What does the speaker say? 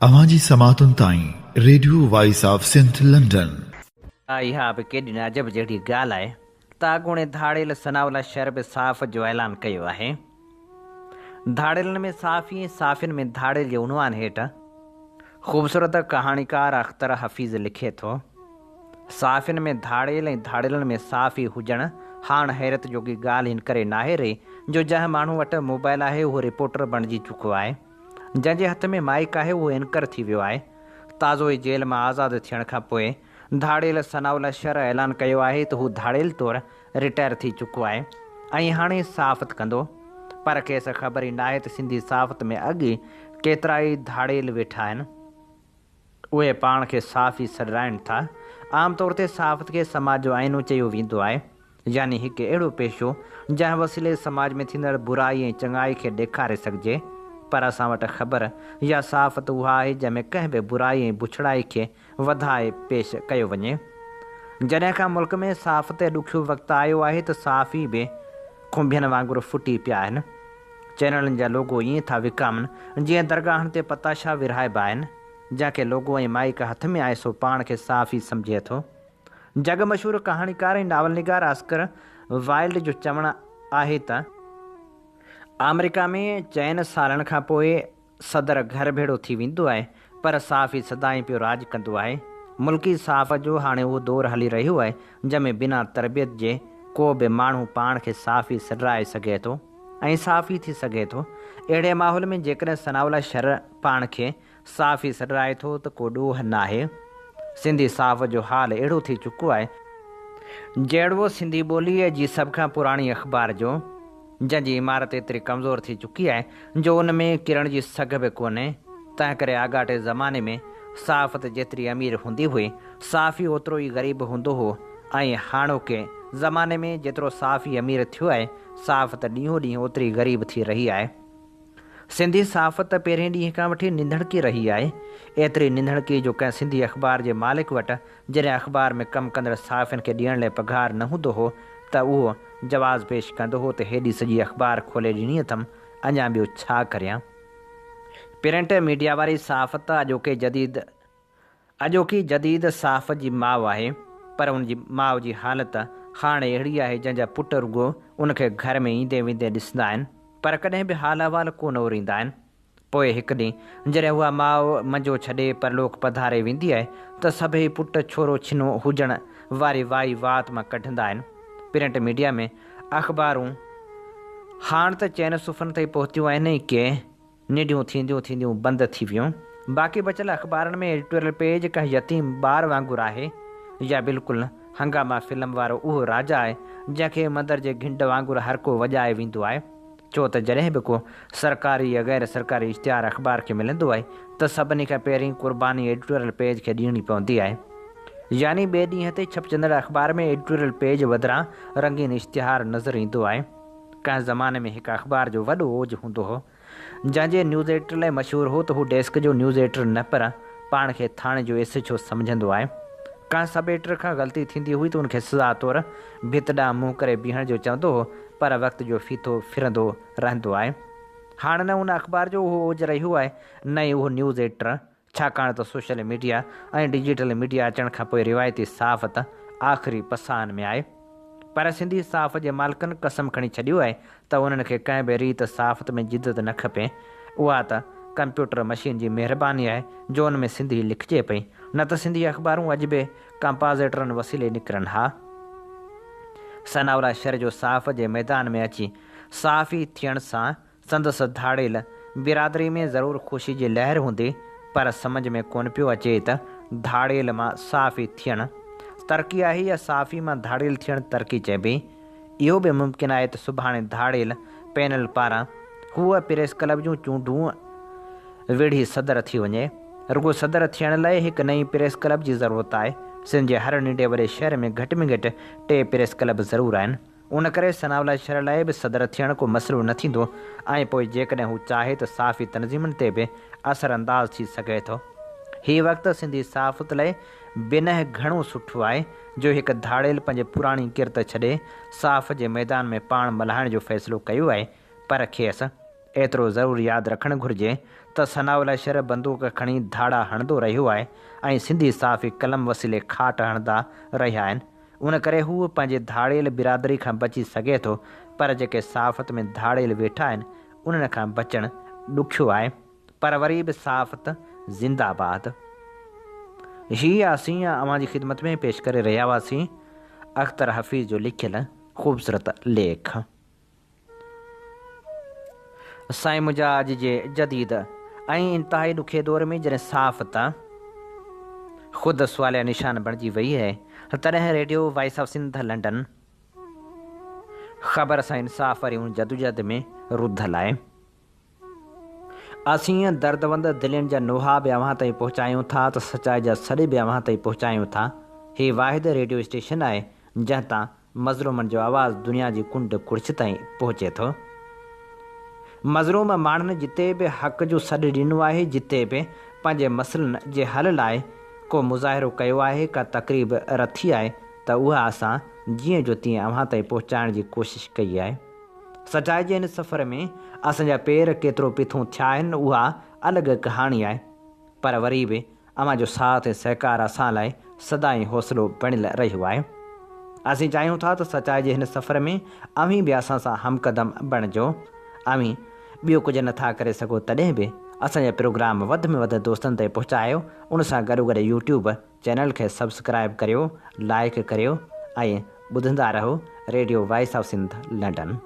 اوهان جي سماعتن تائين radio voice of Sindh London. اها به ڪيڏي نه عجب جهڙي ڳالهه آهي ته اڳوڻي ڌاڙيل ثناء الله شر به صحافت جو اعلان ڪيو آهي. ڌاڙيلن ۾ صحافي ۽ صحافين ۾ ڌاڙيل جي عنوان هيٺ خوبصورت ڪهاڻيڪار اختر حفيظ لکي ٿو، صحافين ۾ ڌاڙيل ۽ ڌاڙيلن ۾ صحافي هجڻ هاڻ حيرت جوڳي ڳالهه ان ڪري ناهي رهي جو جنهن ماڻهو وٽ موبائل آهي اهو رپورٽر بڻجي چڪو آهي. جنهن جي هٿ ۾ مائيڪ آهي اهو اينڪر ٿي ويو آهي. تازو ئي جيل مان آزاد ٿيڻ کان پوء ڌاڙيل ثناء الله شر اعلان ڪيو آهي ته هو ڌاڙيل طور رٽائر ٿي چڪو آهي ۽ هاڻي صحافت ڪندو. پر کيس خبر ئي ناهي ته سنڌي صحافت ۾ اڳ ئي ڪيترائي ڌاڙيل ويٺا آهن. اهي پاڻ کي صحافي سڏرائين ٿا. عام طور تي صحافت کي سماج جو آئينو چيو ويندو آهي. يعني هڪ اهڙو پيشو جنهن وسيلي سماج ۾ ٿيندڙ برائي ۽ چڱائي کي ڏيکاري سگهجي. پر اسان وٽ خبر يا صحافت اها آهي جنهن ۾ ڪنهن به برائي ۽ بڇڙائي کي وڌائي پيش ڪيو وڃي. جڏهن کان ملڪ ۾ صحافت تي ڏکيو وقت آيو آهي ته صحافي به کنڀين وانگر ڦٽي پيا آهن. چينلن جا لوگو ائين ٿا وڪامن جيئن درگاهن تي پتاشا ورهائبا آهن. جنهن کي لوگو ۽ مائيڪ هٿ ۾ آهي سو پاڻ کي صحافي سمجهي ٿو. جڳ مشهور ڪهاڻيڪار ۽ ناول نگار آسڪر وائلڊ جو چوڻ آهي ته. آمريڪا ۾ چئن سالن کان پوء صدر گهر ڀيڙو ٿي ويندو آهي پر صحافي سدائين پيو راڄ ڪندو آهي. ملڪي صحافت جو هاڻي اهو دور هلي رهيو آهي جنهن ۾ بنا تربيت جي ڪو به ماڻهو پاڻ کي صحافي سڏرائي سگهي ٿو ۽ صحافي ٿي سگهي ٿو. اهڙي ماحول ۾ جيڪڏهن ثناء الله شر پاڻ کي صحافي سڏرائي ٿو ته ڪو ڏوهه ناهي. سنڌي صحافت جو حال اهڙو ٿي چڪو آهي، جهڙو سنڌي ٻوليء جي سڀ کان پراڻي اخبار جو، جنهن جي عمارت ايتري ڪمزور ٿي چڪي آهي جو ان ۾ ڪرڻ جي سگهه به ڪونهي، تنهنڪري آڳاٽي زماني ۾ صحافت جيتري امير هوندي هئي، صحافي اوترو ئي غريب هوندو هو ۽ هاڻوڪي زماني ۾ جيترو صحافي امير ٿيو آهي، صحافت ڏينهون ڏينهن اوتري غريب ٿي رهي آهي. سنڌي صحافت ته پهرين ڏينهن کان وٺي ننڌڻڪي رهي آهي. ايتري ننڌڻڪي جو ڪنهن سنڌي اخبار جي مالڪ وٽ جڏهن اخبار ۾ ڪم ڪندڙ صحافين کي ڏيڻ لئه پگهار نه هوندو هو ته اهو جواز پيش ڪندو هو ته هيڏي سڄي اخبار کولي ڏني اٿم اڃا ٻيو ڇا ڪريان. پرنٽ ميڊيا واري صحافت ته اڄوڪي جديد اڄوڪي جديد صحافت جي ماء آهي، پر ان جي ماء جي حالت هاڻ اهڙي آهي جنهن جا پٽ رڳو ان کي گهر ۾ ايندي ويندي ڏسندا آهن، پر ڪڏهن به حال احوال ڪو نه اوريندا آهن. پوء هڪ ڏينهن جڏهن اها ماء منجو ڇڏي پرلوڪ پڌاري ويندي آهي ته سڀئي پٽ ڇورو ڇنو هجڻ واري وائي وات مان ڪڍندا آهن. پرنٽ ميڊيا ۾ اخبارون هاڻ ته چئن صفحن تائين پهتيون آهن ۽ ڪي ننڍيون ٿينديون ٿينديون بند ٿي ويون. باقي بچيل اخبارن ۾ ايڊيٽوريل پيج ڪنهن يتيم ٻار وانگر آهي يا بلڪل هنگاما فلم وارو اهو راجا آهي جنهن کي مندر جي گهنڊ وانگر هر ڪو وڄائي ويندو آهي. ڇو ته جڏهن به ڪو سرڪاري يا غير سرڪاري اشتهار اخبار کي ملندو آهي ته سڀني کان پهرين قرباني ايڊيٽوريل پيج کي ڏيڻي پوندي آهي. يعني ٻئي ڏينهن تي ڇپجندڙ اخبار ۾ ايڊيٽوريل پيج بدران رنگين اشتهار نظر ايندو آهي. ڪنهن زماني ۾ هڪ اخبار جو وڏو اوج هوندو هو، جنهن جي نيوز ايڊيٽر لاء مشهور هو ته هو ڊيسڪ جو نيوز ايڊيٽر نه پر پاڻ کي ٿاڻي جو ايس ايڇ او سمجهندو آهي. ڪنهن سب ايڊيٽر کان غلطي ٿيندي هئي ته ان کي سزا طور ڀت ڏانهن منهن ڪري بيهڻ جو چوندو هو پر وقت جو ڦيٿو ڦرندو رهندو آهي. هاڻ نه ان اخبار جو اهو اوج رهيو آهي نه ئي اهو نيوز ايڊيٽر. ڇاڪاڻ ته سوشل ميڊيا ۽ ڊجيٽل ميڊيا اچڻ کانپوء روايتي صحافت آخري پساهن ۾ آهي. پر سنڌي صحافت جي مالڪن قسم کڻي ڇڏيو آهي ته انهن کي ڪنهن به ريت صحافت ۾ جدت نه کپي. اها ته ڪمپيوٽر مشين جي مهرباني آهي جو ان ۾ سنڌي لکجي پئي، نه ته سنڌي اخبارون اڄ به ڪمپازيٽرن وسيلي نڪرن ها. ثناء الله شر جو صحافت جي ميدان ۾ اچي صحافي ٿيڻ سان سندس ڌاڙيل برادري ۾ ضرور خوشي جي لهر هوندي پر سمجهه ۾ ڪونه پيو اچي ته ڌاڙيل مان صحافي ٿيڻ ترقي آهي يا صحافي مان ڌاڙيل ٿيڻ ترقي چئبي. اهو به ممڪن آهي ته سڀاڻي ڌاڙيل پينل پاران هوء پريس ڪلب جون چونڊون وڙهي صدر ٿي وڃي. رڳو صدر ٿيڻ لاء هڪ نئين پريس ڪلب جي ضرورت آهي. سنڌ جي هر ننڍي وڏي شهر ۾ گهٽ ۾ گهٽ ٽي پريس ڪلب ضرور آهن. ان ڪري ثناء الله شر لاء به صدر ٿيڻ ڪو مسئلو نه ٿيندو ۽ پوء جيڪڏهن هو چاهي ته صحافي تنظيمن تي به اثر انداز ٿي سگهي ٿو. هي وقت سنڌي صحافت لاء بنهه گهڻو سٺو آهي جو هڪ ڌاڙيل پنهنجي پراڻي ڪرت ڇڏي صحافت جي ميدان ۾ پاڻ ملهائڻ جو فيصلو ڪيو آهي پر کيس ايترو ضرور ياد رکڻ گهرجي ته ثناء الله شر بندوق کڻي ڌاڙا هڻندو رهيو آهي ۽ سنڌي صحافي قلم وسيلي کاٽ هڻندا رهيا آهن. ان ڪري هو پنهنجي ڌاڙيل برادري کان بچي سگهي ٿو پر جيڪي صحافت ۾ ڌاڙيل ويٺا آهن انهن کان بچڻ ڏکيو آهي پر وري به صحافت زنده باد. هي اسين اوهان جي خدمت ۾ پيش ڪري رهيا هئاسين اختر حفيظ جو لکيل خوبصورت ليک. سائين منهنجا اڄ جي جديد ۽ انتهائي ڏکي دور ۾ جڏهن صحافت خود سواليه نشان بڻجي وئي آهي تڏهن radio voice of Sindh London خبر سان انصاف واري ان جدوجهد ۾ رڌل آهي. اسين دردوند دلين جا نوحا به اوهان تائين پهچايون ٿا ته سچائي جا سڏ به اوهان تائين پهچايون ٿا. هي واحد ريڊيو اسٽيشن آهي جنهن تان مظلومن جو آواز دنيا جي ڪنڊ ڪڙڇ تائين پهچي ٿو. مظلوم ماڻهن جتي به حق جو سڏ ڏنو آهي، جتي به پنهنجي مسئلن جي حل لاء ڪو مظاهرو ڪيو آهي، ڪا تقريب رٿي آهي ته اها اسان جيئن جو تيئن اوهان تائين پهچائڻ جي ڪوشش ڪئي آهي. سچائي جي هن سفر ۾ اسان جا پير ڪيترو پٿون ٿيا آهن اها الڳ ڪهاڻي آهي پر وري به اوهان جو ساٿ ۽ سهڪار اسان لاء سدائين حوصلو بڻيل رهيو آهي. اسين چاهيون ٿا ته سچائي جي هن سفر ۾ اوهين به اسان سان همقدم بڻجو. اوهين ٻيو ڪجهه نه ٿا ڪري سگهو تڏهن به اسان جا پروگرام وڌ ۾ وڌ دوستن تائين پهچايو ان سان گڏوگڏ يوٽيوب چينل کي سبسڪرائيب ڪريو، لائيڪ ڪريو ۽ ٻڌندا رهو radio voice of Sindh London.